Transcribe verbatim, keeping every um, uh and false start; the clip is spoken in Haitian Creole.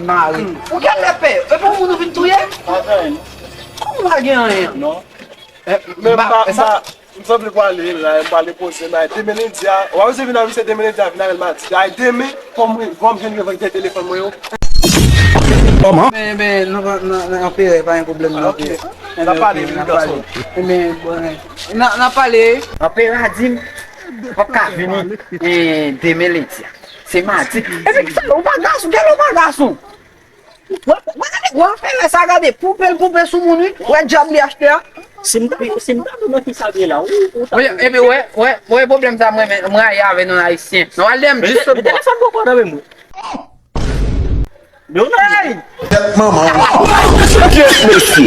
mari, mari. Ou gen lè pè? E pou moun ou vin touye? Kòman pa gen anyen? Non. Men m pa, m pa, m sanble pwale la, m pwale poze m a. Demen lendi a, w a oze vin avè m, se demen lendi a, vin avè l madi. Ay, demen, kòm mwen, kòm jwenn revanj de telefòn mwen yo. Kòman? Men, men, non, non, non, anperè, pa gen pwoblèm, non. Ok. N a pale, wi, gason. Men, bon, n a, n a pale. Anperè a di m, w ap ka vini, eh, demen lendi a. Se madi. Epi kisa, ou pa gason, gade ou pa gason. Wè, wè, wè, fè lè sa gade, poupe l poupe sou moun, wi. Wè dyab li achte a. Si m ta, si m ta konn nan ki sa l ye la, ou, ou ta. Wi, epi wè, wè, wè pwoblèm sa mwen, men, mwen rayi avè nou ayisyen. Nou al dèyè m jis sot bò. Mete telefòn mwen nan men mwen. Donald! Tèt manman w. Kèt mesye.